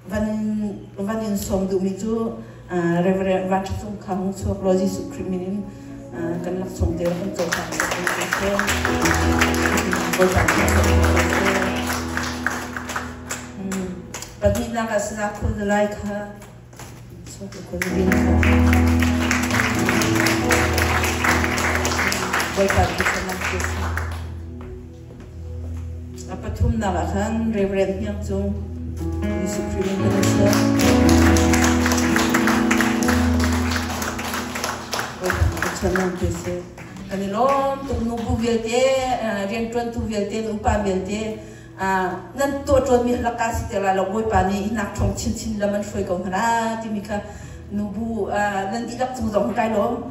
Van van in sawm duhmi cu Reverend Van Ṭha Cung kha hung chuak law Jesuh Khrih min in kan laksawng te kan cohlang. Bawipa Pahnihnak ah Sala Khuazalai kha chuak Khuazabin kha Bawipa A pathumnak ah khan Reverend Hniang Cung Jesuh Khrih min kan in sawm. Pathian te seh. Kan i lawm tuk nubu vialte, rianṭuantu vialte, upa vialte nan tuahṭuanmi laka si te lai lo Bawipa nih hinak ṭhawng chinchin lam an hruai ko hna la timi kha nubu nan dihlak cung zong kai lawm.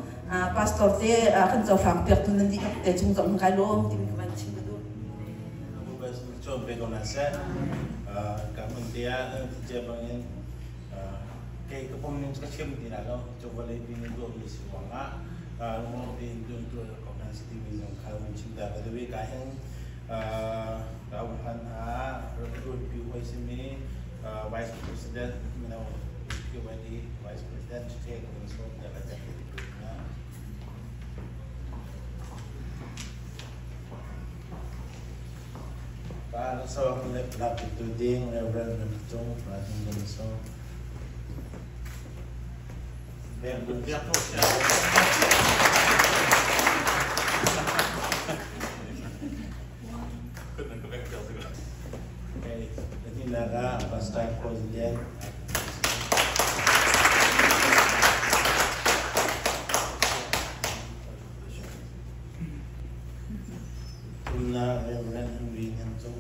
Pastor te kan cohlang piaktu nan dihlak te cung zong kai lawm timi ka van chim ka duh. Cawn ve ko hna seh. Ka hmun te ah cia bangin kei ka pom ning cu ka chim ti lai lo. Cu vawlei pi nih tuahmi si ruangah lungrawk tein tuan tuah ko hna si timi zong kha vun chim ta ka duh i ka hin ka hlan ah ruanpi hawi simi Vice President mino PYD Vice President Chite ka vun sawm ta ka cek Pa so le tu ding Reverend Cung Pratin so. Okay, Naga Pastor President. Tumna Reverend Henry Ngan Cung.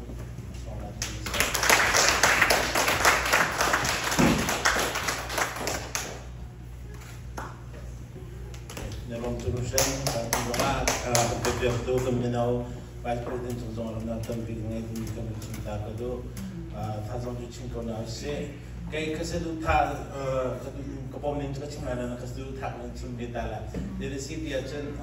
Ram cu Rushen kan zongah kan tu kan mino Vice President cung zong ram tampi ngai timi kan chim ta ka duh. Tha zong cu chim ko na sih. Kei ka saduhthah ka pom ning cu ka chim lai lo ka saduhthah kan chim ve ta la. Zei si ti ahcun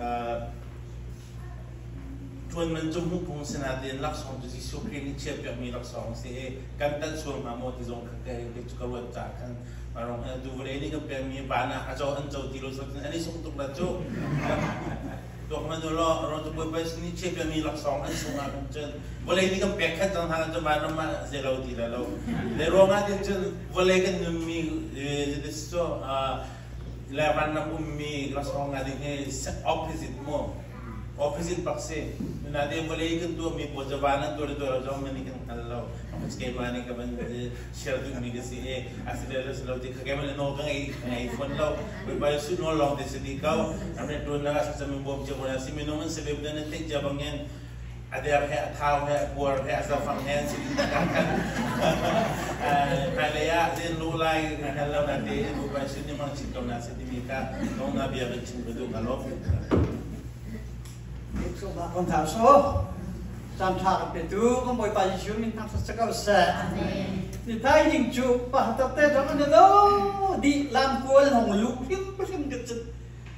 ṭuan man cu hmuh phung si nain laksawng cu Jesuh Khrih nih chiahpiakmi laksawng si i kan tanh sual hnga maw ti zong kha kei cu ka ruat caah khan marong hi tu vawlei nih kan pekmi van ah a co an co ti lo an i sung tuk la cu. Tuak hmanh u law ro cu Bawipa nih chiahpiakmi laksawng an sung ah cun vawlei nih kan pek khat cang hna cun vanram ah zeilo ti la lo. Le ruangah tin cun vawlei kan nunmi cu le vanram ummi laksawng nga ding hi opposite mu. Opposite bak si. Natin vawlei kan tuahmi pawl cu van an tuah le tuah lo zong mani kan hngal lo. Keimah nih ka van share duhmi ka si i a si le si lo ti kha keimah nawl ka ngei ka ngei fawn lo. Bawipa Jesuh nawl lawng te si dih ko. Ram le tuan nak ah thlacam in bawm cio ko na si minung an si ve nan theih cia bangin a der he a thau he a puar he a zafang he an si dih kan kan hmailei ah zen lu lai kan lo na te Bawipa Jesuh nih hmang chin ko na si timi kha nong na bia van chim ka duh ka lawm. Kan thau so. Caan ṭha kan petu kan Bawipa Jesuh min thangṭhat si ko seh. Ni thaizing cu pa te zong an lo di lam kual hong lu hrim hrim ka cun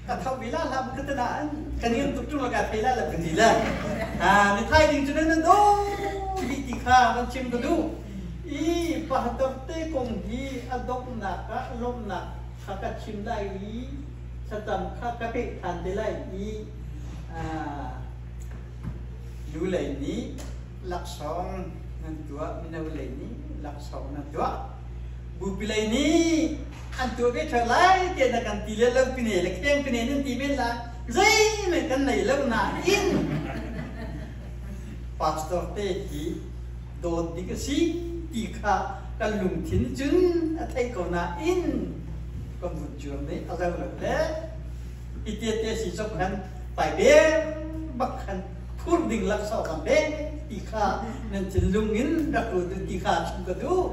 ka thau bi la lam ka tana kan in tuk tung la ka thei la la ka ti la. Ni thaizing cu nan do di ti kha kan chim ka duh. I pa te kong hi a donghnak ah lawmhnak kha ka chim lai i thlacam kha ka peh ṭhan te lai i nu lei nih laksawng nan tuah, mino lei nih laksawng nan tuah. Bupi lei nih an tuah ve ṭheo lai tiah na kan ti le lo pine le kheng pine nan ti men lai. Zeihmanh kan nei lo nain pastor te hi dawt ding a si ti kha kan lungthin cun a theih ko nain kan vun cuam nih a zo lo le i te si cok khan pai bem bak khan phur ding laksawng kan pek ti kha nan thinlung in rak ruat u ti kha chim ka duh.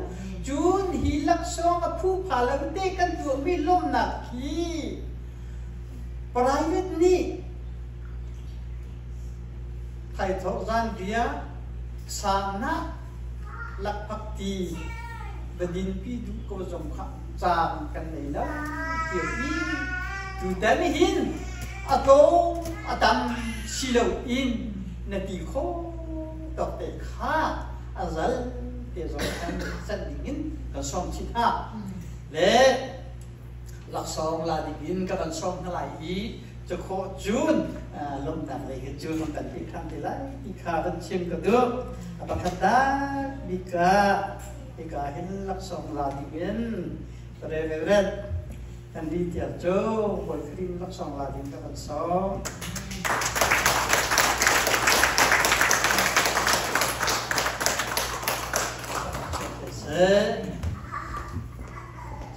Cun hi laksawng a phu pha lo te kan tuahmi lawmhnak hi private nih thaithawh zanriah sangnak lakphakti va dinpi duh ko zong kha caan kan nei lo tiah i tutan hin a tlawm a tam si loin na ti khawh tawk te kha a zal te zong kan san ding in kan sawm chin hna. Le laksawng la ding in ka kan sawm hna lai i cu khawh cun lawmhnak lei hi cu kan ti ṭhan te lai ti kha van chim ka duh. A pakhat tak bik ah hika hin laksawng la ding in Reverend kan di tiang cu Bawi Khrih laksawng la ding ka kan sawm.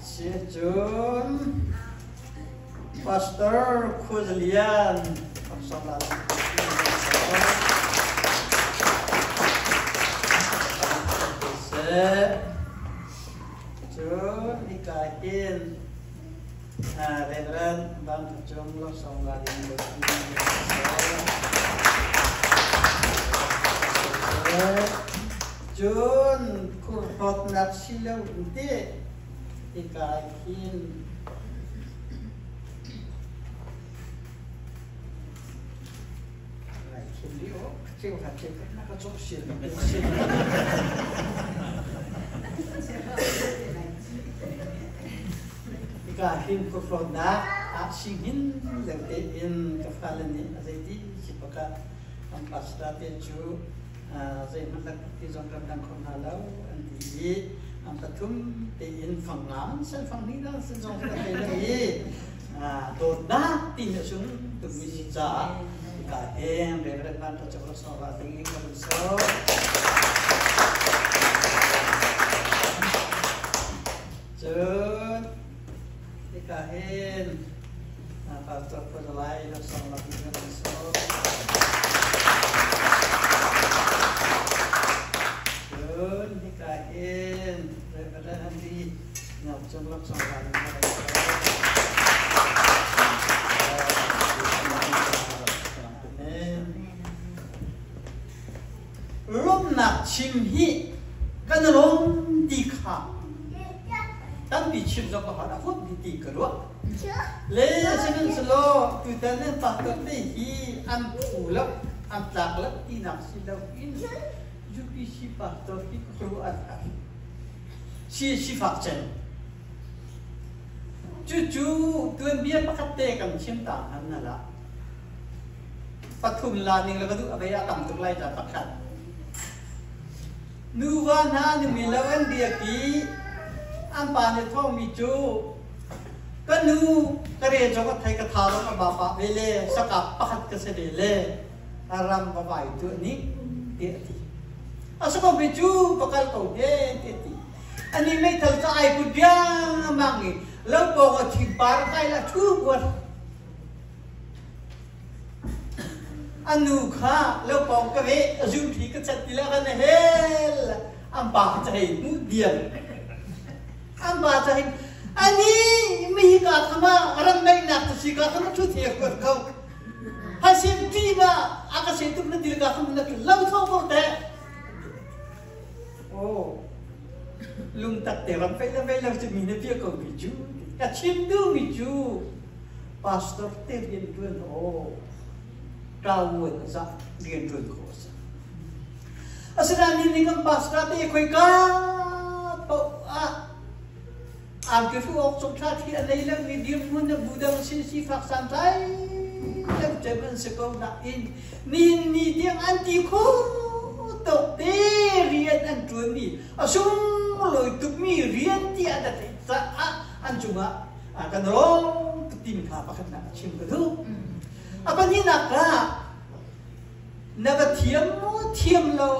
Si cun Pastor Khuazalian laksawng la ding Seh. Cun hika hin Reverend Van Tha Cung laksawng la ding Cun khurhlawtnak si lo in teh hika hin Hika hin khuahrawtnak ah singhin leng tein ka fale nih a zeiti si pakah kan pastor te cu zeihmanh lak ti zong kan dang kho hna lo an ti i an pathum tein fang nga an sen fang hnih dan sen zong kan thei lo i dawtnak ti na sung tukmi si caah ka heng Reverend Van Tha Chok Laksawng ra ding in ka vun sawm. Cun hika hin Pastor Khuazalai laksawng la ding in ka vun sawm. Cun hika hin Reverend Henry Cung laksawng la ding ka vun sawm. Lawmhnak chim hi kan lawm ti kha tampi chim zong ka hon a hup ti ka ruah. Le sihmanhsehlaw tutan nan pastor te hi an phu lo, an tlak lo tinak si lo in UPC pastor hi ka ruah an har. Si sifak cem. Cucu tuanbia pakhat te kan chim ta han na la. Pathum la ning le ka duh a vei ah tam tuk lai ta pakhat. Nuva hna numi lo an biak i an pa nih thawngmi cu ka nu ka re zong a thei ka tha zong a ba pah ve le sakap pakhat ka si ve le a ram va vai tu nih ti a ti. A si ko mi cu pakal ko he ti a ti. Ani meithal ka ai put biangmang i lo pawng a thim par kai la thu buat. A nu kha lo pawng ka ve a zum thi ka chat ti la kan hel an pa cha hei mu diam. An pa cha hei ani mi ka khama ram mei nak tu si ka khama thu thia ko ko. Hasim ti ma aka se tuk na til ka khama na lo tho ko te. Oh, lungtak te ram fei le fei lo cu mi na bia ko mi cu ka chim duh mi cu pastor te rian tuan o ṭavuan za rian tuan ko sa asinain ni kan pastor te khoi ka paoh ah ang ke fu ok chok tha thi a lei lang mi dirhmun na budang sin si fak san tlai lo cem an si ko na in nin ni tiang an ti kho tok te rian an ṭuan mi a sunglawi tuk mi rian ti an theih caah an cungah kan rawng tuk timi kha pakhatnak a chim ka duh. A pahnihnak ah na va thiam maw thiam lo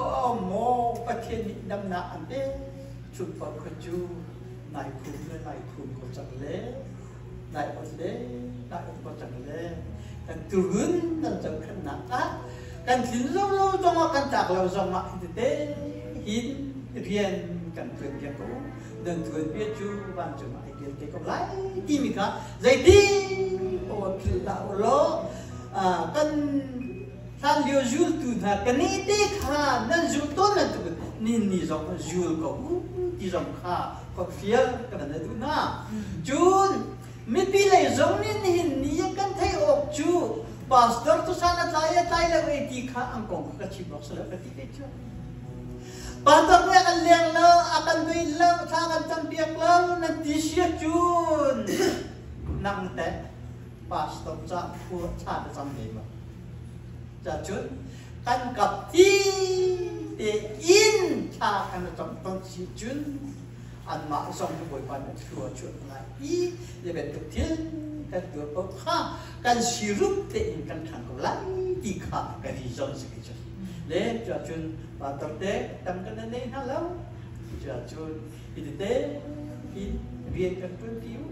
maw Pathian nih damnak an pek chunpar kha cu nai khum le nai khum ko cang le nai ot le nai ot ko cang le kan turun nan zohkhenhnak ah kan tlin lo lo zongah kan tlak lo zongah hi tete hin rian kan tuan piak ko nan tuan bia cu vancung ah ai tel te ko lai timi kha zeiti paoh philh hlah u law kan hlan lio zultu hna kan i te kha nan zul tawn nan tuk nin ni zong zul ko u ti zong kha ka fial ka van duh hna cun mipi lei zong nih nihin ni kan theih awk cu pastor tu san a tlai a tlai lo e ti kha ang kong ka chim awk salo ka ti ve cu. Pastor nih a kan leng lo, a kan vei lo, thla kan campiak lo nan ti sia cun nang teh pastor ca khua thla na cam ve maw? Cacun kan kap ti te in thla kan cam ton si cun anmah zong hi Bawipa nih thlua chuah lai i le bantuk thil kan tuah paoh kha kan sirup tein kan ṭhang ko lai ti kha ka vision si ke cun le cuacun pastor te tam kan nei hna lo cuacun hi te in rian kan ṭuan pi u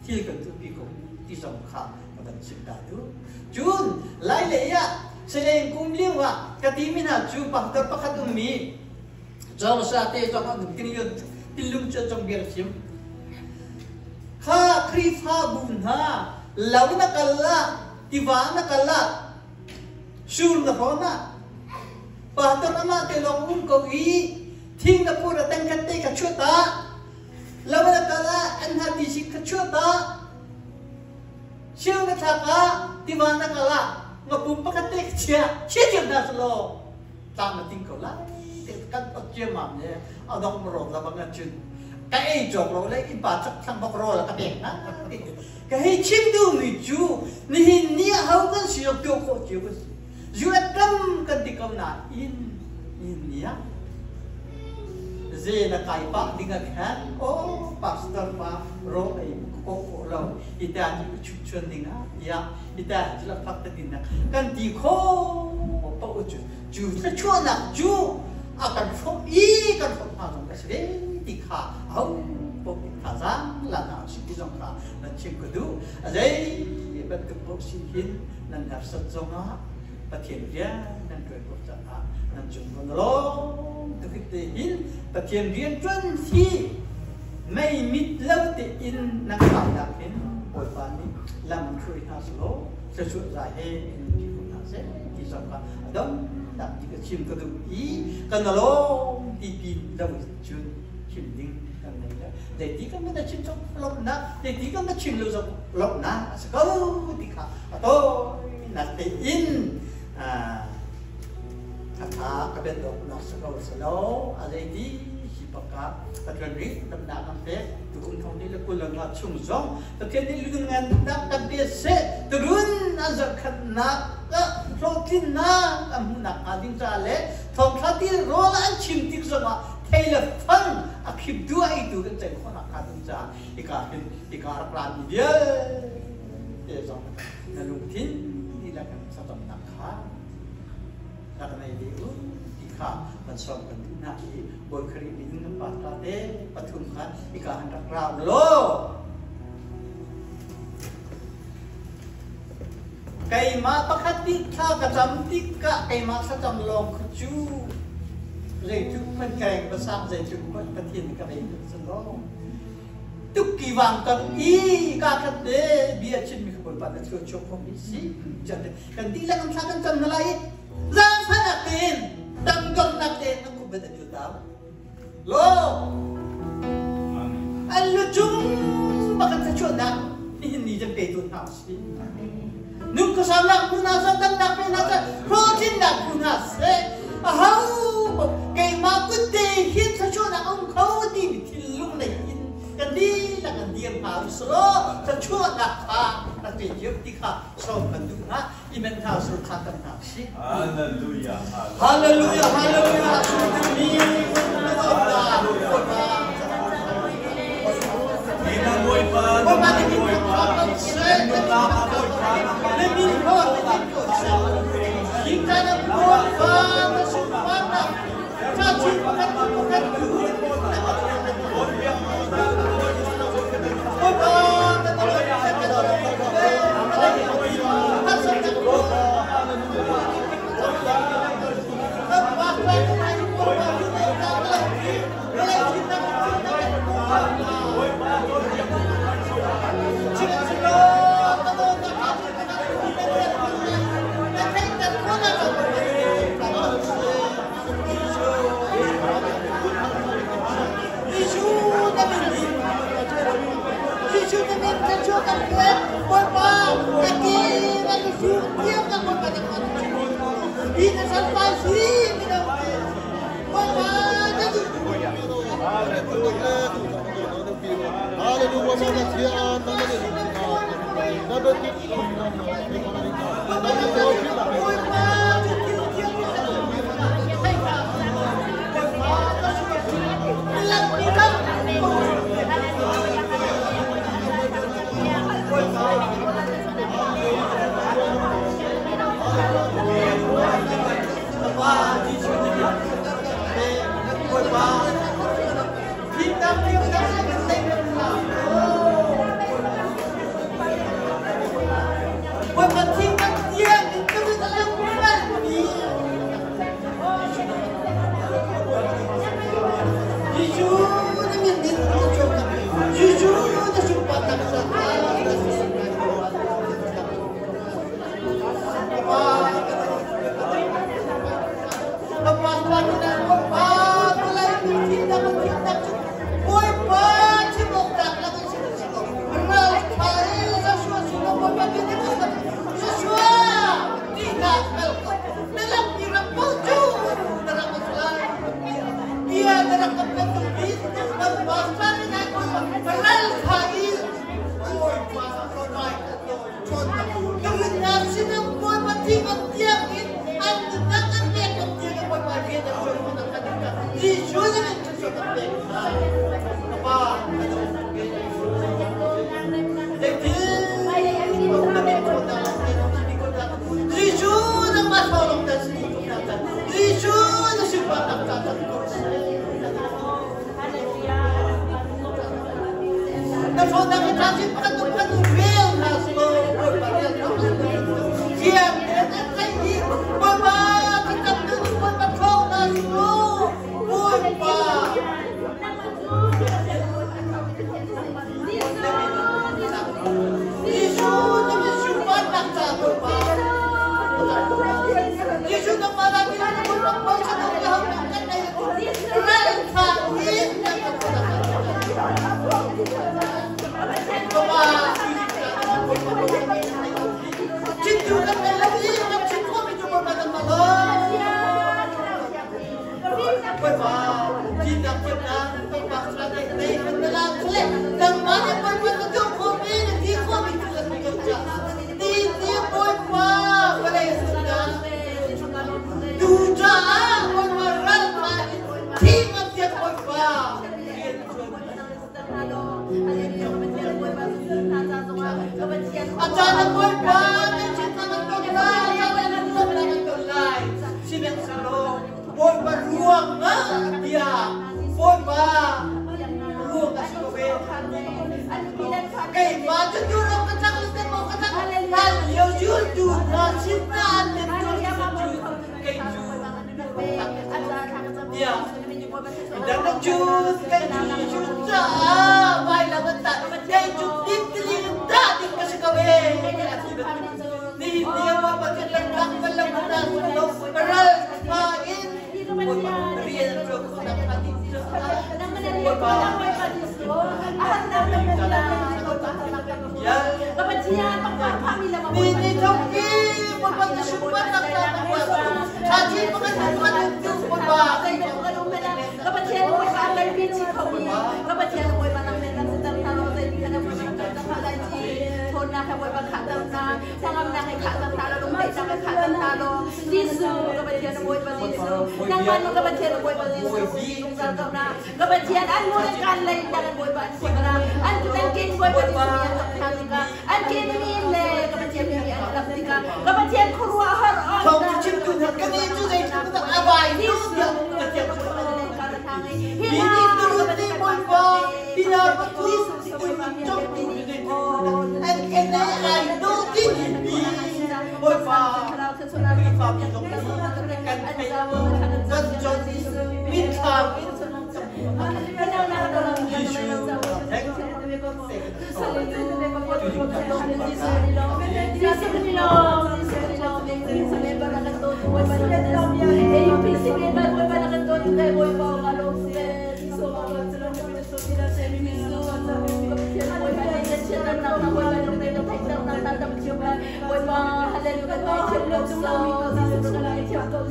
thil kan tuah pi ko ti zong kha ka van chim ta tu cun lai lei ah Selen kum lio ah ka ti mi hna cu pastor pakhat ummi Cawng sa te cawng an tinlung tinlung cu cong bia chim. Kha Khrihfabu hna lo na kal ah tiva na kal ah sur na hrawn ah pastor amah te lawng um ko i thing na phur a tangkhat te kha chuah ta lo na kal ah an hna ti si kha chuah ta siang na thlak ah tiva na kal ah ngapum pakhat te kha chia chia thiam hna selaw tlang na ting ko lai te kan ot ciammam le a dong rawt la bang cun ka ei cawk lo le innpa chak thlang bak rawl ka pek na ka hei chim duh mi cu nihin ni a ho kan si lo tuah khawh cio kan si US ram kan ti ko na in nihin ni ah ze na kai pah ding ah khan o pastor pa ro ei ko ko lo ita ni chup chuan ding ah ya ita la phak ta din na kan ti kho pa u cu cu thluachuahnak cu a kan hrawmh i kan hrawmh hna zong ka si ve ti kha ho paoh nih thazaang la hna usih ti zong kha nan chim ka duh. A zei bantuk paoh si hin nan harsat zongah Pathian rian nan ṭuan khawh caah nan cung kan lawm tuk te hin Pathian rian ṭuan hi mei mit lo tein nan kaunak hin Bawipa nih lam hruai hna selaw thluachuah za he in ti ko hna seh ti zong kha a dongnak ti ka chim ka duh i kan lawm ti pin lo cun chim ding kan nei le zeiti kan na chim zong lawmhnak zeiti kan na chim lo zong lawmhnak a si ko ti kha a tawinak tein a tha ka ben nak si ko si lo a zeiti hi baka Pathian nih damnak kan pek tukum thong ni le kul nga chung zong Pathian nih lungngan nak kan pe seh turun an zarkhatnak hlawhtlinnak an hmuhnak hnga ding ca le thawngtha ti rawl an chim tik zongah thei le fang a khip duah i tu kan ceih khawhnak hnga ding caah hika hin hika rak ra mi vialte zong na lungthin lila kan thlacamnak kha rak nei ve u ti kha kan sawm kan duh hna i Bawi Khrih min kan pa ta te pathum kha hika han rak ra law keimah pakhat nih thla ka cam tikah keimah thlacam lawng kha cu zeitluk hmanh ka reng pasang zeitluk hmanh Pathian ka rei sa lawng tukki wang tang i ka khat te bia chim mi kha Bawipa na thluachuah chuak khawh mi si kan dihlak kan thla kan cam na lai i zaangfahnak tein tangdornak tein nan kum bet an ta lo an lu cung bak an thluachuahnak nihin ni jan pe tu hna si nun khuasamnak phu hna seh damnak pe hna seh hlawhtlinnak phu hna seh aho keimah kutte hin thluachuahnak a um kho timi thinlung nei in kan dihlak kan dir hna usulaw thluachuahnak kha rak pe cio ti kha sawm kan duh hna imen hna sur kha tam hna si Hallelujah. Hallelujah Hallelujah Bawipa Bawipa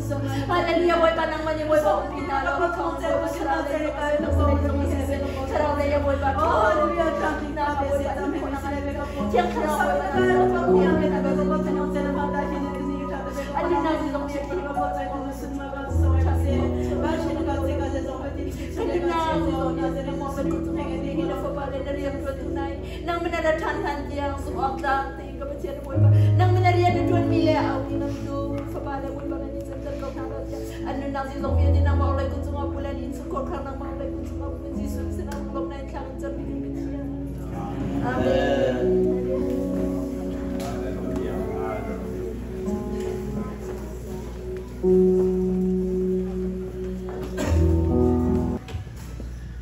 Hallelujah Bawipa nangmah nih Bawipa umpi hna law thawng Bawipa thlarau lei thlarau lei Bawipa Thiang Thlarau Nang mana ra ṭhan hlan tiang zumh awk tlak tein ka Pathian Bawipa nang mana rian na ṭuanmi le a aumi nang tu fapa le Bawipa nan i canter ko hna lo tiah an nunnak zeizong vialte nangmah lei kun cungah pu le an innchungkhar kha nangmah lei kun cungah pu Jesuh sinah lawmhnak in thla kan cammi kan Pathian. Amen.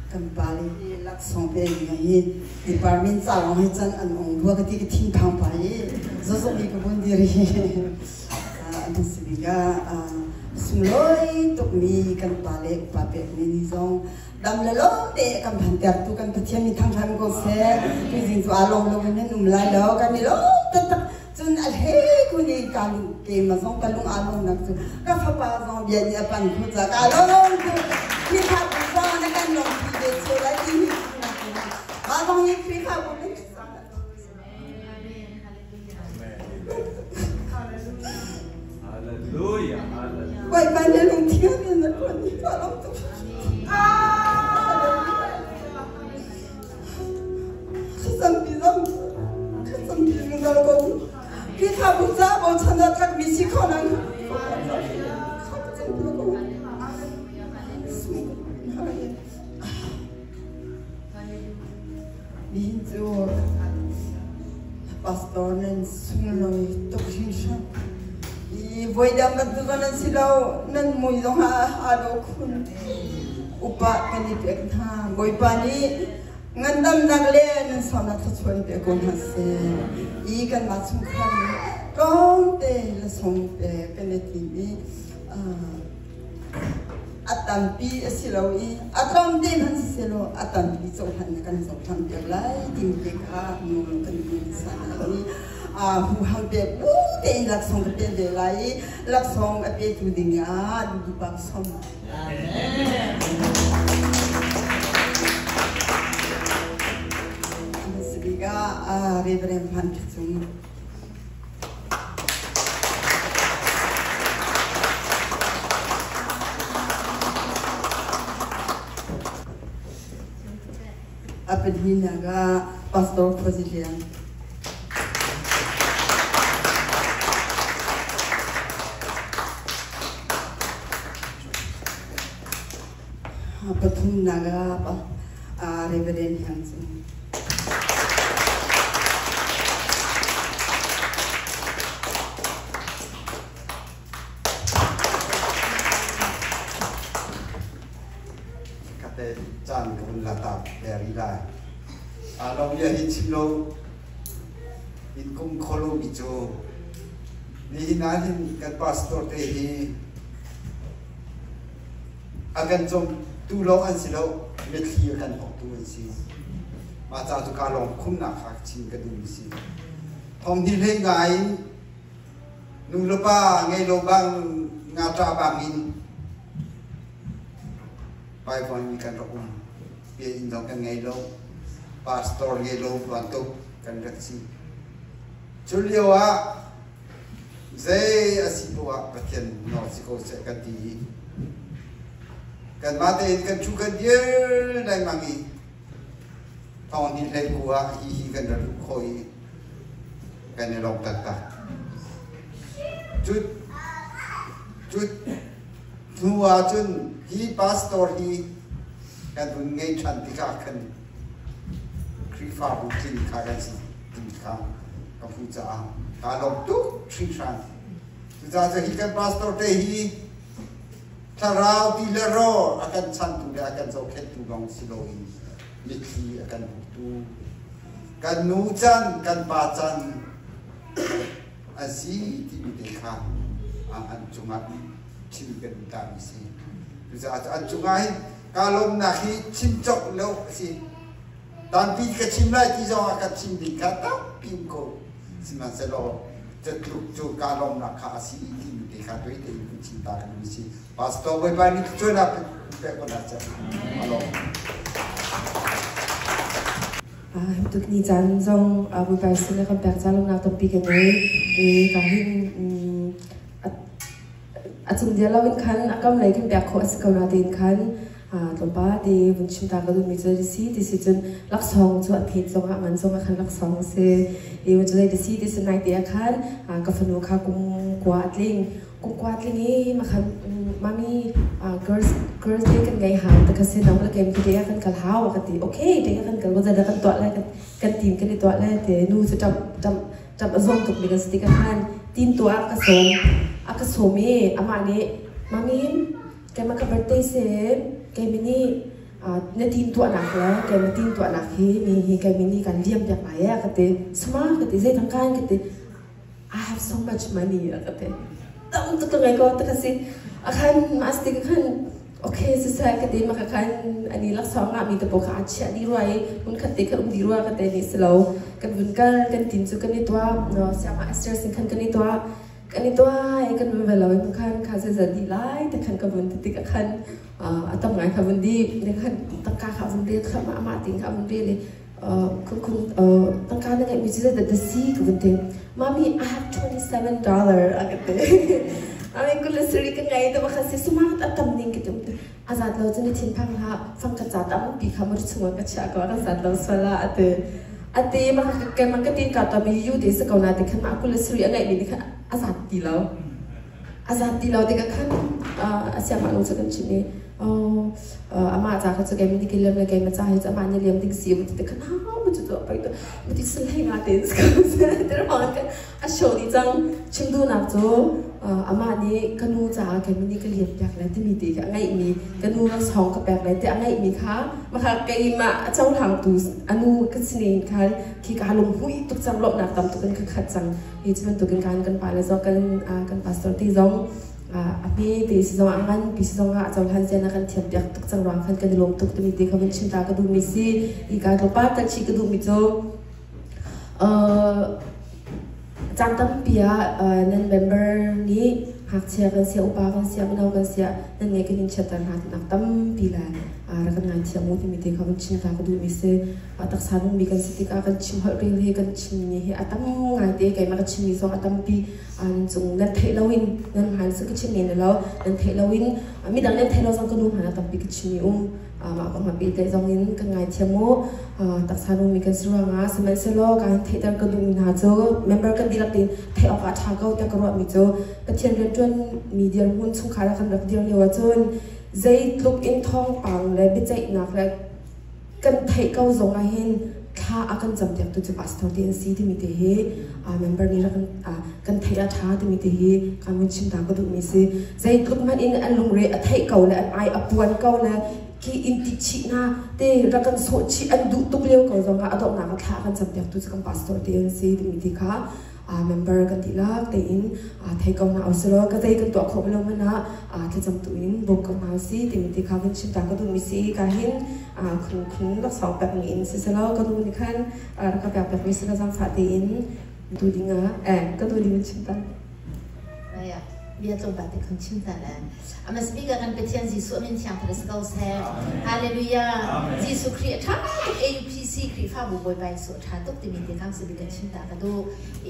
Kan pa le hi laksawng pe mi hi department ca lawng hi can an ong rua ka ti ka thin phang pa i zozok i ka vun dir hi an si bik ah sunglawi tukmi kan pa le upa pek mi ni zong dam le lo te kan phan ter tu kan Pathian mi thang hram ko seh. Tuizing cu aa lawm lo in nan um lai lo, kan i lawm taktak. Cun a hlei kun i ka lung keimah zong ka lung aa lawmnak cu ka fapa zong bia nih a pan khu ca ka lawm cu Khrihfabu zong na kan lawmpi ve cio lai ti hi mah zong hi Khrihfabu kan Hallelujah. Hallelujah. Bawipa nih lungthiang in na tuan ni ka lawm tuk. Thlacampi zong thlacampi zungzal ko. Khrihfabu ca bochan ah tlakmi si kho nang. Nihin cu pastor nan sunglawi tuk hringhran. I voidang bantuk nan si lo, nan mui zong ah aa dawh khun. Upa kan i pek hna. Bawipa nih ngandamnak le nan saunak thluachuah pe ko hna seh. I kanmah chungkhar nih tlawmte le songte kan i tim i a tampi a si lo i a tlawmte hmanh siselaw a tampi cohlan na kan cohlan piak lai timi te kha nawl kan duh sana i huham pek bu tein laksawng ka pe ve lai i laksawng a petu ding ah duhduh som. Sibika Reverend Van Cung. A pahnihnak ah Pastor Khuazi Lian. Pathumnak ah Reverend Hiang Cung. Kate caan ka vun la ta ri lai. Long bia hi chim lo in kum kholo mi cu nihin ah hin kan pastor te hi a kan cawm tu lawng an si lo, mitthli a kan hnawhtu an si. Mah ca cu ka lawng khumnak kha chim ka duhmi si. Thong hi hlei ngai in nu le pa ngei lo bang ngakṭah bang in Bible mi kan rak um. Biakinn zong kan ngei lo, pastor ngei lo bantuk kan rak si. Cu lio ah zei a si poah ah Pathian nawl si ko seh kan ti i kanmah tein kan ṭhu kan dir lengmang i thong hnih hlei ku ah hi hi kan rak luh khawh i kan i lawm taktak. Cut cut hnu ah cun hi pastor hi kan hun ngei ṭhan tikah khan Khrihfabu tling kha kan si ti kha ka hmuh caah kaa lawm tuk hringhran. Cucaah cu hi kan pastor te hi thlarau ti le raw a kan chantu le a kan zohkhenhtu lawng si loin mitthli a kan huptu, kan nu can, kan pa can a si timi te kha an cungah chim kan duh tami si. Cucaah an cungah hin kaa lawmnak hi chim cawk lo a si. Tampi ka chim lai ti zongah ka chim ding kha tampi um ko. Sihmanhsehlaw Cu tluk cu kaa lawmnak kha a si timi te kha tuai tein kan chim ta kan si. Pastor Bawipa nih cuanak pek ko hna seh. Alawm. Tuk ni caan zong Bawipa sin kan pek ca lawmnak tampi kan ngei. Ka hin a cung dia lo in khan a kam lei kan pek khawh a si ko natein khan tlawmpal te vun chim ta ka duhmi cu si ti si cun laksawng cu a phet zongah ngan zongah khan laksawng a si. I cu zei ti si ti si nai te ah khan ka fanu kha kum kua a tling. Kum kua tling i makhan mami girls girls day kan ngei hau ta kha si nang le kem te kan kal hau ka ti. Okay te kan kal ko zada kan tuah lai kan team kan i tuah lai te nu cu ṭap ṭap ṭap a zuam tuk mi kan si ti ka khan tin tuah a ka sawm a ka sawm i amah nih mami keimah ka birthday si keimi nih na team tuahnak le keimah team tuahnak hi mi hi keimi nih kan liam piak lai e ka ti sama ka ti zei thang kan ka ti I have so much money ka ti tam tuk ka ngei ko ta ka si akhan mas ti ka khan okay siseh ka ti maka khan ani laksawng ngah mi te pawl kha a chiah dih rua i hmun khat te khan um dih rua ka te ni si lo kan vun kal kan tin cu kan i tuah no siangah Esther sin khan kan i tuah kan i tuah i kan vun ve lo i khan kha zeizat dih lai te khan ka vun ti tik ah khan a tam ngai kha vun dih ne khan tangka kha vun rel kha mah mah ting kha vun rel i kun kun tangka na ngeih mi cu zeidah da si ka vun ti mami I have $27 a ka ti ami kul le sarih ka ngei te bakha si sumat a tam ning ka ti a zat lo cu na thin phang hlah fang ka ca tam pi kha mar chungah ka chiah ko a zat lo sual ah ati ati maka ka ma ka tin ka ta mi yu te se ko na te khan ma kul le sarih a ngeih mi ni khan a zat ti lo a zat ti lo tikah khan a siangah nu cu kan chimh i amah ca kha cu kei nih liam le keimah ca hi cu amah nih liam ding si ti te khan ha mu cu pei tu mu ti sul hlei nga te kan a show ni cang chim duhnak cu amah nih ka nu caah keimah nih ka liam piak le timi ti kha a ngeihmi ka nu song ka pek le ti a ngeihmi kha maka keimah a cohlangtu a nu ka sinin khan khi ka lung hui tuk cang lawmhnak tam tuk in ka khat cang hi cu bantukin kan kan pale zong kan kan pastor ti zong a hme te si zong a ngan pi si zong ah cohlan zian a kan thiam piak tuk cang ruang khan kan i lawm tuk timi te kha vun chim ta ka duhmi si i ka tlawmpal tal chih ka duhmi cu caan tampi ah nan member nih ngakchia kan sia upa kan sia mino kan sia nan ngeih kan in chiatter hna nak tampi le rak kan ngaithiam u timi te kha vun chim ta ka duhmi si. Taksa nungmi kan si tikah kan chim holh rel hi kan chimmi hi a tam ngaite keimah ka chimmi zong a tampi an cung nan theih loin nan hmaan cu ka chim men lo nan theih loin midang nan theih lo zong ka nu hmaan a tampi ka chimmi um mah kong hapi te zong in kan ngaithiam mu taksa nungmi kan si ruangah sihmanhsehlaw kan theihter ka duhmi hna cu member kan dihlak tein theih awk ah ṭha ko tiah ka ruahmi cu Pathian rianṭuan mi dirhmun chungkhar ah kan rak dir lio ahcun zeitluk in thawngpang le biaceihnak le kan theih ko zong ah hin thla a kan campiaktu cu pastor te an si timi te hi member nih rak kan theih a ṭha timi te hi ka mun chim ta ka duhmi si. Zeitluk hmanh in an lungre a theih ko le an ai a puan ko le khi in ti chih na te rak kan sawh chih an duh tuk lio ko zong ah a donghnak ah thla a kan campiaktu cu kan pastor te an si timi te kha member kan dihlak tein thei ko hna usih ka zei kan tuah khawh lo hmanh ah thlacam tu in bawm ko hna usih timi ti kha vun chim ta ka duhmi si ka hin khun khun laksawng pekmi in siselaw ka nu nih khan rak ka pek pekmi si zaangfah tein tu ding ah eh ka tu ding chim ta. Bia tlawmpal te khun chim ta le ama speaker kan Pathian Jesuh min thiang thar si ko seh. Hallelujah. Jesuh Khrih a ṭha tuk AUPC Khrihfabu Bawipa Jesuh a ṭha tuk timi te kang sabi kan chim ta ka duh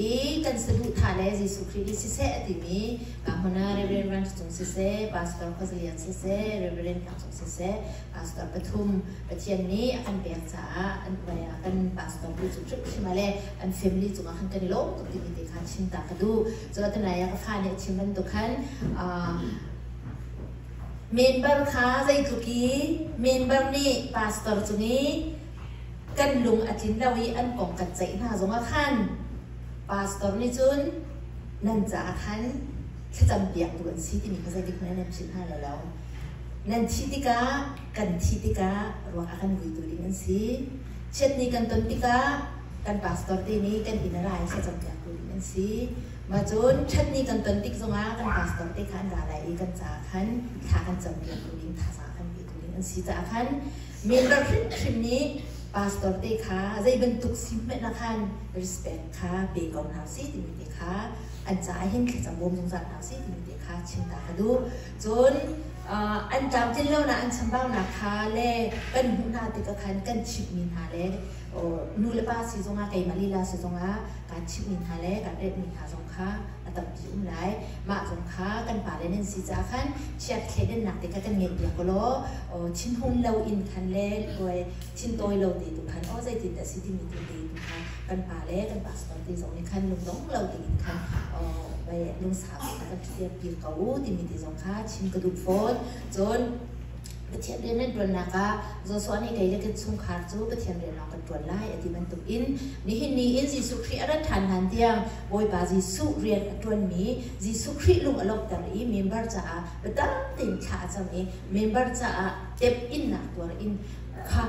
i kan saduhthah le Jesuh Khrih nih siseh a timi ka hmun ah Reverend Ranch cung siseh Pastor Khuazalian siseh Reverend Kang cung siseh Pastor pathum Pathian nih a kan pek caah an uai ah kan pastor bu cu hrimhrim ah le an family cungah khan kan i lawm tuk timi te kha chim ta ka duh. Cu atunai ah ka fa nih a chim bantuk khan member kha zeitluk i member nih pastor cung i kan lung a tlin lo i an kong kan ceih hna zongah khan pastor nih cun nan caah khan thlacam piaktu an si timi kha zeitik hmanh nan philh hna lai lo. Nan thih tikah kan thih tikah ruak a kan vuitu ding an si. Chiatni kan ton tikah kan pastor te nih kan inn a ra i thlacam piaktu ding an si. Mah cun ṭhatni kan ton tik zongah kan pastor te kha an ra lai i kan caah khan thla kan cam piaktu ding, thazaang kan petu ding an si caah khan member hrimhrim nih Pastor te kha zei bantuk si hmanh ah khan respect kha pe ko hna usih timi te kha an caah hin thlacam bawm zungzal hna usih timi te kha chim ta ka duh. Cun an tlamtlin lonak an chambaunak kha le kan hmuh hna tikah khan kan chimhmi hna le nu le pa si zongah keimah lila si zongah kaan chimhmi hna le kaan remhmi hna zong kha a tampi um lai. Mah zong kha kan pale nan si caah khan chiat thleidannak te kha kan ngeihpiak ko law thinhun lo in khan le thintawi lo te tu khan aw zeitin dah si timi tu te tu kha kan pale kan pastor te zong nih khan lungdong lo tein khan lungsau tein kan ṭhutpiak ko u timi te zong kha chim ka duh fawn. Cun Pathian rian nan ṭuannak ah Joshua nih kei le kan chungkhar cu Pathian rian lawng kan ṭuan lai a ti bantukin nihin ni in Jesuh Khrih a rat ṭhan hlan tiang Bawipa Jesuh rian a ṭuanmi Jesuh Khrih lung a lawmhter i member caah biatak tein thla a cam i member caah temhinnak tuar in kha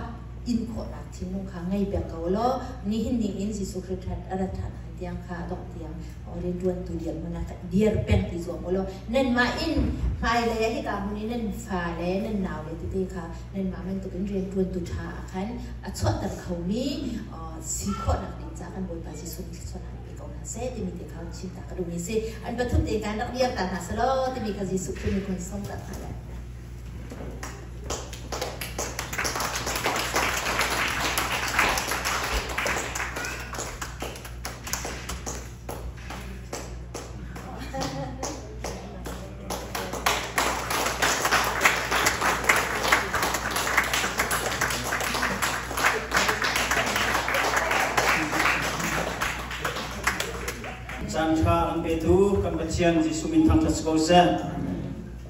in khawhnak thinlung kha ngei pek ko law nihin ni in Jesuh Khrih a rat ṭhan hlan tiang kha a dongh tiang rianṭuantu dirhmun ah dir peng ti zuam u law nanmah in hmailei ah hika hmun i nan fale nan naule tete kha nanmah bantukin rianṭuantu ṭha ah khan a chuahter khomi si khawhnak ding caah kan Bawipa Jesuh nih thluachuahnak in pe ko hna seh timi te kha chim ta ka duhmi a si. An pathum te kan rak dir ta hna selaw timi kha Jesuh Khrih nih kun song ta hna le. Caan ṭha an petu kan Pathian Jesuh min thangṭhat si ko seh.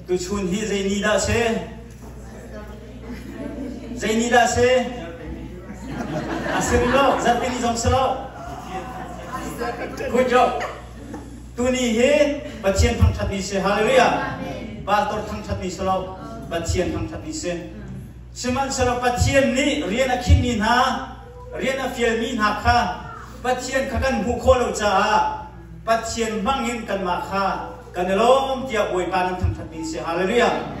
Tuchun hi zei ni dah si? Zei ni dah si? A si rih lo, zarhpi ni zong si lo. Good job. Tuni hi Pathian thangṭhat ni si. Hallelujah. Pastor thangṭhat ni si lo. Pathian thangṭhat ni si. Sihmanhsehlaw Pathian nih rian a khinhmi hna, rian a fialmi hna kha Pathian kha kan hmuh khawh lo caah Pathian hmangin kanmah kha kan i lawm tiah Bawipa nan thangṭhatmi si. Hallelujah.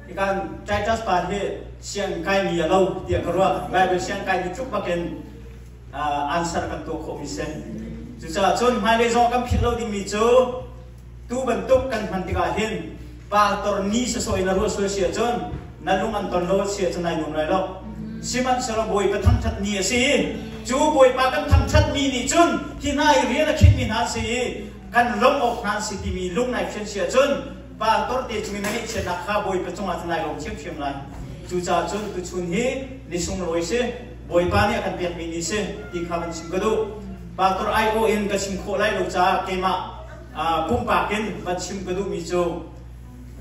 Hikan Titus pa hi siang kaimi a lo tiah ka ruah. Bible siang kaimi tluk bakin answer kan tuah khawhmi si. Cucaah cun hmailei zong kan philh lo dingmi cu tu bantuk kan hman tikah hin pastor ni sasawh in a ruah sual si ahcun na lung an ton lo si ahcun nai nuam lai lo. Sihmanhsehlaw Bawipa thangṭhat ni a si i cu Bawipa kan thangṭhatmi nih cun hi hna i rian a khinhmi hna a si i kan lawmh awk hna an si timi lung nai fian si ahcun pastor te cungin na ngeihchiatnak kha Bawipa cungah cun nai lawm ṭhiamṭhiam lai. Cucaah cun tuchun hi ni sunglawi si. Bawipa nih a kan pekmi ni si ti kha van chim ka duh. Pastor aiawh in ka chim khawh lai lo caah keimah pumpak in van chim ka duhmi cu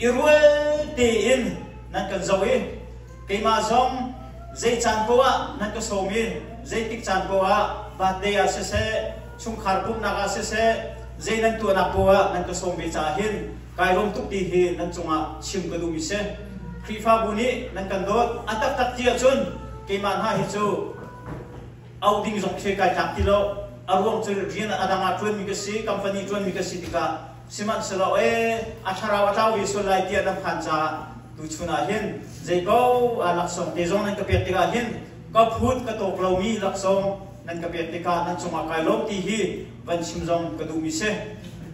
i rual tein nan kan zoh i keimah zong zei caan poah ah nan ka sawm i zeitik caan poah ah birthday ah siseh chungkhar pumhnak ah siseh zei nan tuahnak poah ah nan ka sawm ve caah hin kai lawm tuk ti hi nan cungah chim ka duhmi si. Khrihfabu nih nan kan dawt a taktak ti ahcun keimah hna hi cu auh ding zong khi kai tlak ti lo. A ruang cu rian a dang ah ṭuanmi ka si, company ṭuanmi ka si tikah sihmanhsehlaw ee a thlarau a tlau ve sual lai tiah nan phan caah tuchun ah hin zeipaoh ah laksawng te zong nan ka pek tikah hin ka phut ka tawk lomi laksawng nan ka pek tikah nan cungah kai lawm ti hi van chim zong ka duhmi si.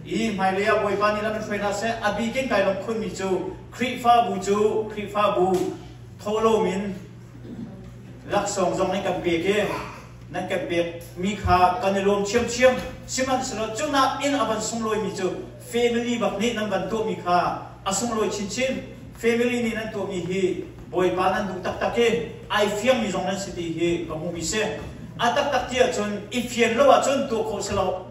I hmailei ah Bawipa nih lam in hruai hna seh. A bik in kai lawmh khunmi cu Khrihfabu cu Khrihfabu thawhlawm in laksawng zong nan kan pek i nan kan pekmi kha kan i lawm ṭhiamṭhiam. Sihmanhsehlaw cu nakin a van sunglawimi cu family bak nih nan van tuahmi kha a sunglawi chinchin. Family nih nan tuahmi hi Bawipa nan duh taktak i ai fiangmi zong nan si ti hi ka hmuhmi si. A taktak ti ahcun i fian lo ahcun tuah khawh si lo.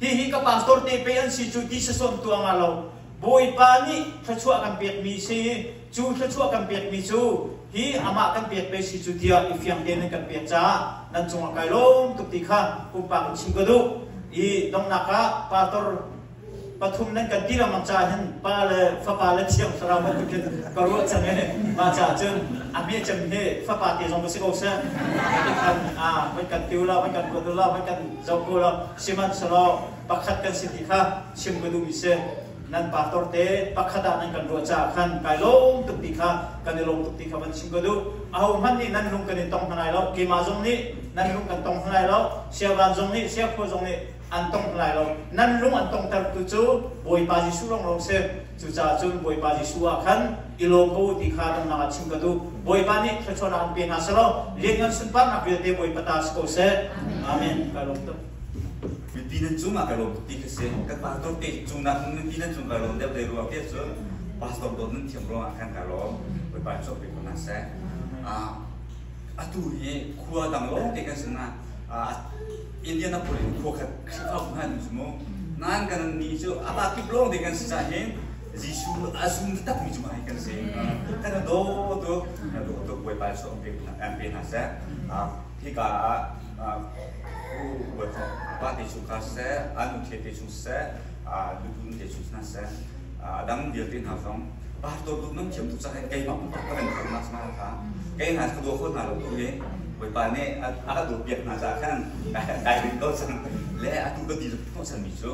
Hihi ka pastor te pei an si cu ti sasawn tuah nga lo. Bawipa nih thluachuah kan pekmi si cu thluachuah kan pekmi cu hi amah kan pek pei si cu tiah i fiang tein nan kan pek caah nan cungah kai lawm tuk ti kha pumpak in chim ka duh. I donghnak ah pastor pathum nan kan ti lengmang caah hin pa le fapa le thiang thlarau bantukin ka ruah cang i mah caah cun a hme cem hi fapa te zong ka si ko seh. Kan van kan tiu la, van kan ruat la, van kan zoh ko la. Sihmanhsehlaw pakhat kan si ti kha chim ka duhmi si. Nan pastor te pakhat ah nan kan ruah caah khan kai lawm tuk ti kha kan i lawm tuk ti kha van chim ka duh. Ahohmanh nih nan lung kan in tong hna lai lo. Keimah zong nih nan lung kan tong hna lai lo. Siavan zong nih, siakhua zong nih an tong hna lai lo. Nan lung an tongtertu cu Bawipa Jesuh lawnglawng si. Cucaah cun Bawipa Jesuh ah khan i lawm ko u ti kha donghnak ah chim ka duh. Bawipa nih thluachuahnak an pe hna selaw lianngan sunparnak vialte Bawipa ta si ko seh. Amen. Kai lawm tuk. Mipi nan cungah kai lawm tuk ti khi si. Kan pastor te cungnak mipi nan cung kai lawm deuh dei ruang te cun pastor dawt nan thiam ruangah khan kai lawm. Bawipa chuak pe ko hna seh. Atu hi khua dang lawng te kan si na Indianapolis khua khat Khrihfabu hna cu mu. Nain kan ni cu aba kip lawng te kan si cah hin Jesuh a zum takmi cu mah hi kan si. Kan daw tuk, daw tuk Bawipa cu an pe hna seh. Hika ah u pa te chung kha siseh, anu the te chung siseh, lutun te chung hna siseh, dang vialte hna zong pastor tu nan thiam tuk cang keimah pumpak ka kan khawh nak sama kha kei hna ka dua kho hna lo tu hi Bawipa nih a ka dawt piak hna caah khan kai rin ko cang le atu ka ti hnawh chan mi cu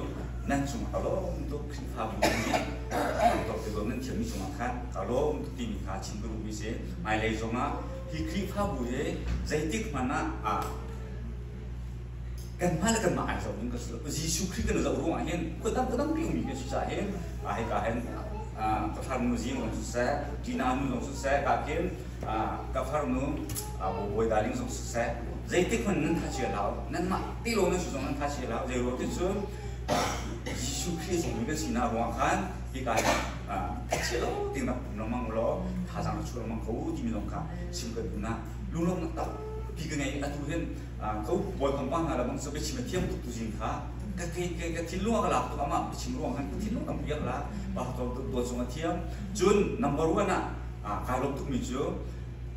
nan cung ka lawm tuk Khrihfabu nih tok te nan thiammi cungah khan ka lawm tuk timi kha chim ka duhmi si hmailei zongah hi Khrihfabu hi zeitik hmanh ah kan mah le kanmah ai zoh ding ka si lo Jesuh Khrih kan zoh ruangah hin khuadang khuadang pi ummi kan si caah hin hika hin ka farnu zing zong siseh Tina nu zong siseh ka khin ka farnu Bawi Darling zong siseh zeitik hmanh nan tha chia hlah nanmah ti lo nan si zong nan tha chia hlah zei ruang ti cun Jesuh Khrih zong mi kan sinak ruangah khan hika hin tha chia lo ti nak pum lengmang u law thazaang na chuah lengmang ko timi zong kha chim kan duh na lunglawmhnak tampi ka ngei atu hin ko bawi pangpa hna le bang biachim a thiam tuk tu zing kha ka ka thinlung a ka lak tuk amah biachim ruang khan ka thinlung tampi a ka lak pastor dawt zong a thiam cun number one ah kai lawm tukmi cu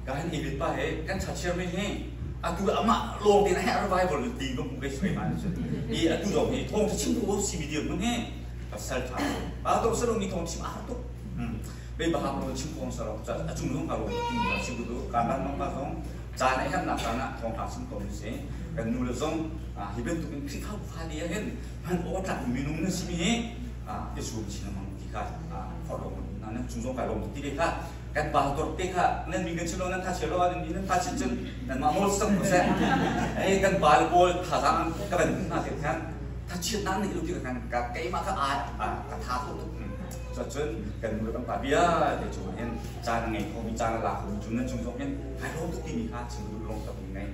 ka han David pa he kan cha chairman he atu amah lawng te na he revival ti ka hmu kai sui ma cun i atu zong hi thong chim tu CBD mun he pasal tha pa to salo mi thong chim a har tuk be ba ham lo chim kong saro cha a chung zong ka lo ti ma chim tu ka ban mang pa zong caan a hernak caan ah thawngṭha chim ko si kan nu le zong hi bantuk in Khrihfa fa li ah hin hman awk tlak minung na simi hi i zuam chin lengmang ti kha forh lo nan cung zong kai lawm ti ve kha kan pa tor te kha nan min kan chim lo nan tha chia lo nan min nan tha chin cun nan mah nawl sam ko seh ei kan pa le pawl thazaang ka ban hna te khan tha chiat nan nei lo ti kan ka keimah ka a ka tha kho tuk cun kan nu le kan pa bia te cungah hin caan ngei kho mi caan la kho mi cu nan cung zong hin kai lawm tuk timi kha chim duh lawng tak mi ngei.